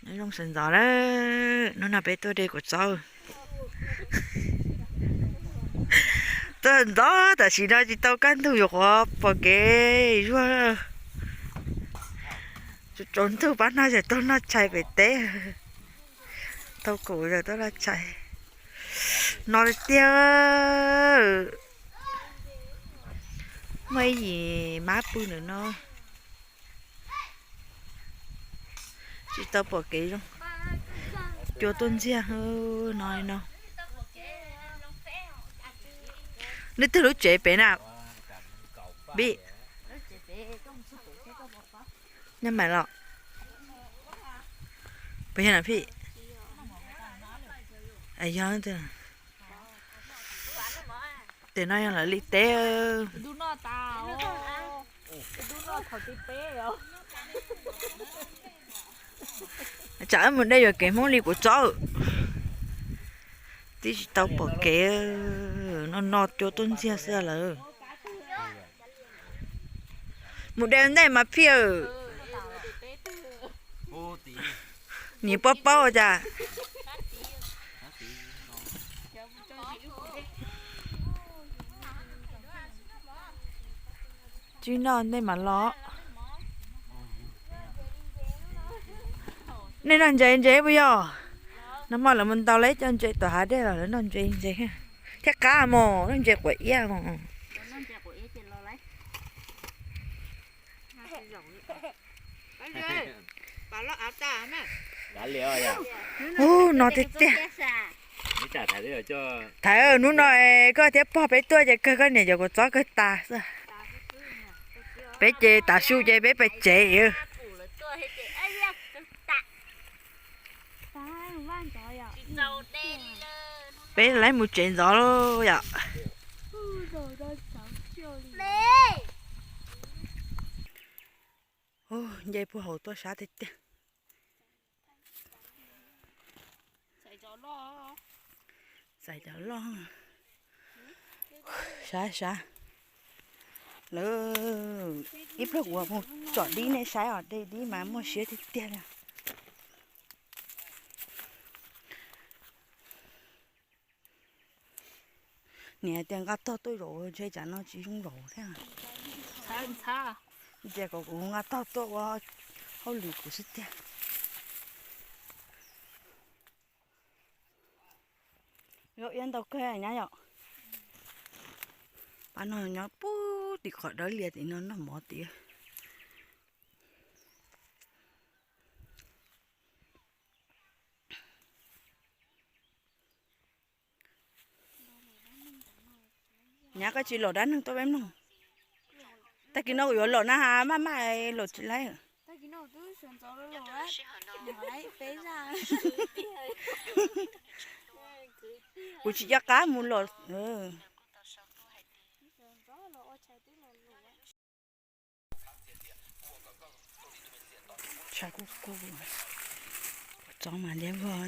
Nyob zoo sawv ntxov lawm, hnub no peb tuaj de kuv txob. Tuaj ntxov tam sim no tsis tau kaj ntug yuav qhuav pom kev zuag. Tsaus ntug pab no ces tuaj noj tshais pem teb. Tau kuv ces tuaj noj tshais. No tiag tiag. Muaj ib yim mab pw ntawm no. Tsis tau pom kev zoo. Cua tuaj ntxiag no no. Leej twg lub tsev pem na? Bib. Nyob mas los. Puas yog na phij? Yog. Tes no yog lawv li teb. Tsam wb mus de yuam kev Hmoob li kuv txob. Twb tsis tau pom kev, no no cua tuaj ntxiag xwb lawm. Mus de ntej mas phij. Niam paub paub cas. Tsib noj ntej mas los. Nej noj ntses ntses puas yog? Nag hmo lawv mus ntaus lawv cov ntses tom hav dej los lawv noj ntses ntses thiab qab mos, noj ntses quav iab mos. Ub, no tiag tiag. Thaiv, hnub no koj thiab pog peb tuaj ces kawg koj niam cov kuv txob kawg tas xwb. Peb ces tav su ces peb pais tsev. Peb lawv mus tsev ntxov lawm yom. Nce puag hauv tuaj sab tiag tiag. Txais cov loj. Sab sab. Lawv ib pliag kuv mus tsom dib nej saib os, de dib mas muaj siab tiag tiag li. Niam tias nqa tog tuaj zaum ntshe tsam no tsis zoo zaum thiab. Tias kom kuv nqa tog tuaj ua hauj lwm kuv xwb tiag. Zaub iab ntau kawg nyab yom. Pab no nyob puag tim qhov dawb lias tim no noj mov tiag. Nyab koj tsis los dab neeg tuaj peb mloog. Tag kis no kuv yuav los na, maj maj los tsis laib. Kuv tsis nco qab mus los. Tshav kub kub, txob mas liab vog.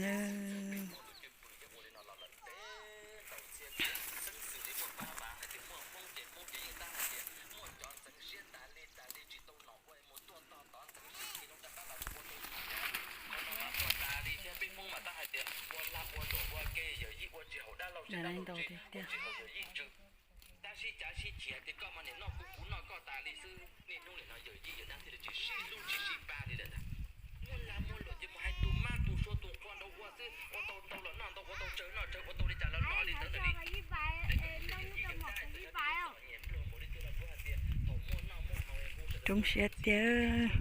Ntau tiag tiag. Tab sis cav sib chim hais tias koj mas niam noj kuv, kuv noj koj tas li xwb, niaj hnub nim no yawm yij yawm dab thiaj li tsis sib hlub tsis sib pab li lawm ntag. Muaj lag muaj luam ces mus hais tus mab tus suav tus nqua nraud ua xwb, ua tau tau los noj ntau, ua tau tsawg noj tsawg, ua tau li cas los noj li ntawd ntag li. Roob siab tiag.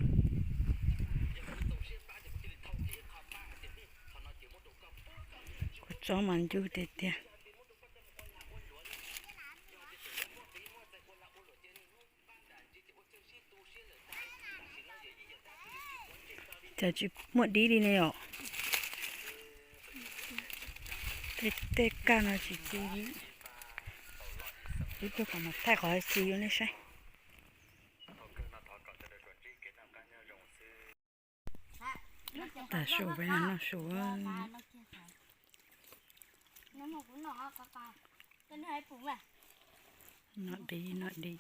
Kuv tsob mas ncw tiag tiag. Cas tsis muaj dib li ne yom? Tej, tej kaj no tsis ci li. Ib pliag kuv mam thaij qhov ci rau nej saib. Tas su peb noj su. Noj dib, noj dib.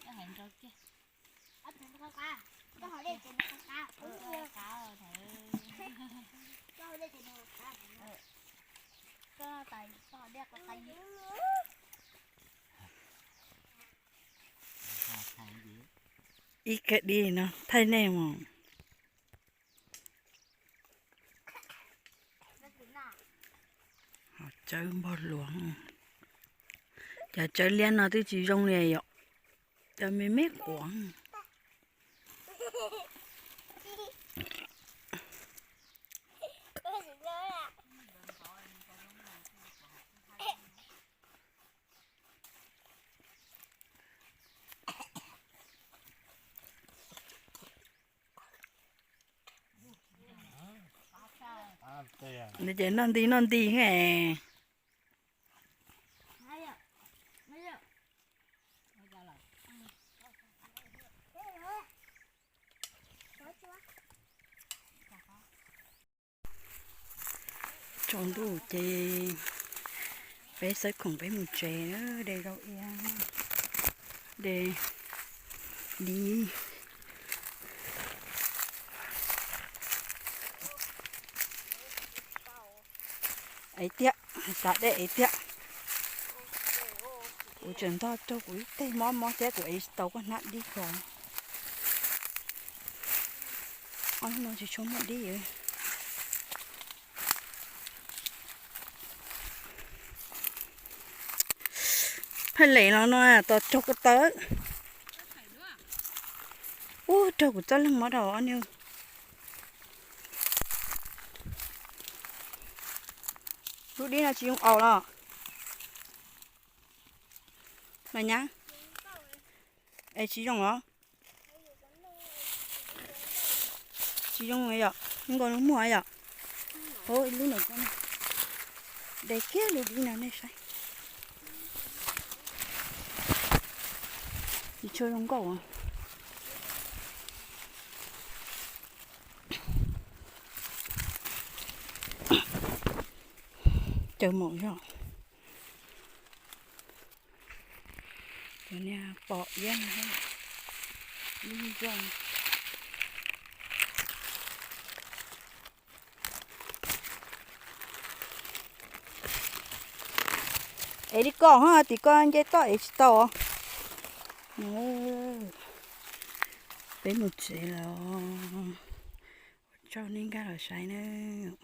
Ub, ub, Ib kawm dib no thaij nej mus. Cawv npog luas. Cov cawv liab no twb tsis zoo li yom. Cov me me quav. Nws ces noj nti noj nti. Tsaus ntuj ces peb xawb khoom peb mus tsev, de zaub iab, de dib. Ev tiag, xav de ev tiag. Kuv tseem ntog raug kuv ib teg mob mob thiab kuv ev tsis tau koj hnab dib ko. Ob hnub no tsis tshua muaj dib. Pheej lem los no tos raug ko taw. Ub, raug kuv txoj leeg mob rau ob niag. Lub dib no tsis zoo aus los mas nyab. Es tsis zoo los? Tsis zoo yom, nkaus lub muag yom. Ib lub no, de kiag lub dib no nej saib. Tsis tshua zoo nkauj. Cawv maum zog. Cov niag pom iab no, ib zog. Ev li ko, tim ko nce toj ev tsis tau. Peb mus tsev lawm, ua tsaug nej nkag los saib nawb.